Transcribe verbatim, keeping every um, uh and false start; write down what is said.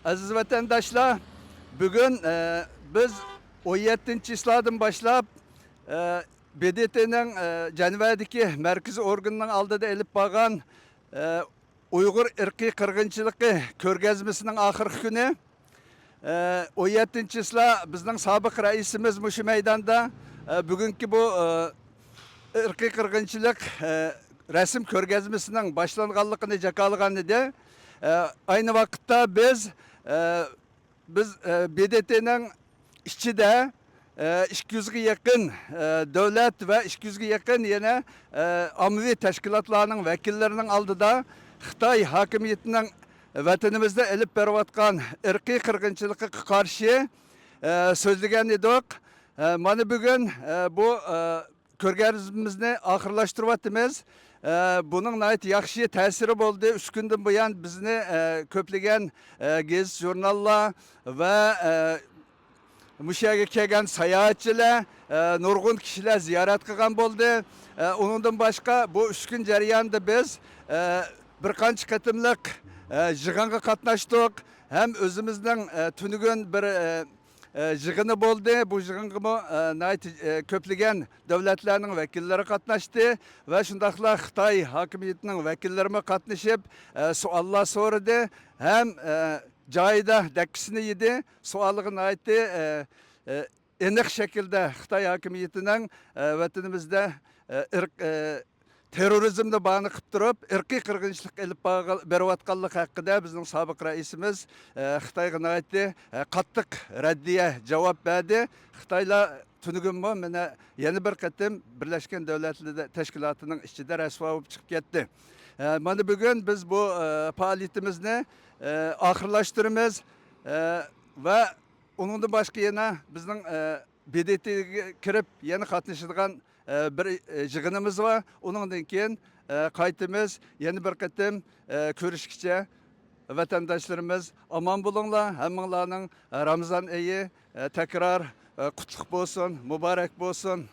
ئەزىز ۋەتەنداشلار، بۈگۈن، ئە، بىز ئون يەتتىنچى چىسلادىن باشلاپ، ئە، ب د ت نىڭ، ئە، جەنۋەدىكى مەركىزىي ئورگىنىنىڭ ئالدىدا ئېلىپ بارغان، ئە، ئۇيغۇر ئىرقىي قىرغىنچىلىقى كۆرگەزمىسىنىڭ ئاخىرقى كۈنى. ئە، ئون يەتتىنچى چىسلا بىزنىڭ سابىق رەئىسىمىز مۇشۇ مەيداندا، ئە، بۈگۈنكى بۇ، ئە، ئىرقىي قىرغىنچىلىق، ئە، رەسىم كۆرگەزمىسىنىڭ باشلانغانلىقىنى جاكارلىغان ئىدى. ئە، ئاينى ۋاقىتتا بىز، ئە، بىز، ئە، ب د ت نىڭ ئىچىدە، ئە، ئىككى يۈزگە يېقىن، ئە، دۆلەت ۋە ئىككى يۈزگە يېقىن يەنە، ئە، ئاممىۋى تەشكىلاتلارنىڭ ۋەكىللىرىنىڭ ئالدىدا خىتاي ھاكىمىيىتىنىڭ ۋەتىنىمىزدە ئېلىپ بېرىۋاتقان ئىرقىي قىرغىنچىلىقىغا قارشى، ئە، سۆزلىگەن ئىدۇق. ئە، مانا بۈگۈن، ئە، بۇ، ئە، كۆرگەزمىمىزنى ئاخىرلاشتۇرۇۋاتىمىز. ئە، بۇنىڭ ناھايىتى ياخشى تەسىرى بولدى. ئۈچ كۈندىن بۇيان بىزنى، ئە، كۆپلىگەن، ئە، گېزىت-ژۇرناللار ۋە، ئە، مۇشۇ يەرگە كەلگەن ساياھەتچىلەر، ئە، نۇرغۇن كىشىلەر زىيارەت قىلغان بولدى. ئە، ئۇنىڭدىن باشقا، بۇ ئۈچ كۈن جەريانىدا بىز، ئە، بىر قانچە قېتىملىق، ئە، يىغىنغا قاتناشتۇق. ھەم ئۆزىمىزنىڭ، ئە، تۈنۈگۈن بىر، ئە، ئە، يىغىنى بولدى. بۇ يىغىنغىمۇ، ئە، ناھايىتى، ئە، كۆپلىگەن دۆلەتلەرنىڭ ۋەكىللىرى قاتناشتى ۋە شۇنداقلا خىتاي ھاكىمىيىتىنىڭ ۋەكىللىرىمۇ قاتنىشىپ، ئە، سوئاللار سورىدى ھەم، ئە، جايىدا دەككىسىنى يېدى. سوئالىغا ناھايىتى، ئە، ئە، ئېنىق شەكىلدە خىتاي ھاكىمىيىتىنىڭ، ئە، ۋەتىنىمىزدە، ئە، ئىرق-، ئە، تېررورىزمنى باھانە قىلىپ تۇرۇپ، ئىرقىي قىرغىنچىلىق ئېلىپ بارغان-، بېرىۋاتقانلىقى ھەققىدە بىزنىڭ سابىق رەئىسىمىز، ئە، خىتايغا ناھايىتى، ئە، قاتتىق رەددىيە جاۋاب بەردى. خىتايلار تۈنۈگۈنمۇ مانا يەنە بىر قېتىم بىرلەشكەن دۆلەتلەر تەشكىلاتىنىڭ ئىچىدە رەسۋا بولۇپ چىقىپ كەتتى. ئە، مانا بۈگۈن بىز بۇ، ئە، پائالىيىتىمىزنى، ئە، ئاخىرلاشتۇرىمىز، ئە، ۋە ئۇنىڭدىن باشقا يەنە بىزنىڭ، ئە، ب د ت گە كىرىپ يەنە قاتنىشىدىغان، ئە، بىر، ئە، يىغىنىمىز بار. ئۇنىڭدىن كېيىن، ئە، قايتىمىز. يەنە بىر قېتىم، ئە، كۆرۈشكىچە ۋەتەنداشلىرىمىز ئامان بولۇڭلار. ھەممىڭلارنىڭ، ئە، رامىزان ئېيى، ئە، تەكرار، ئە، قۇتلۇق بولسۇن، مۇبارەك بولسۇن.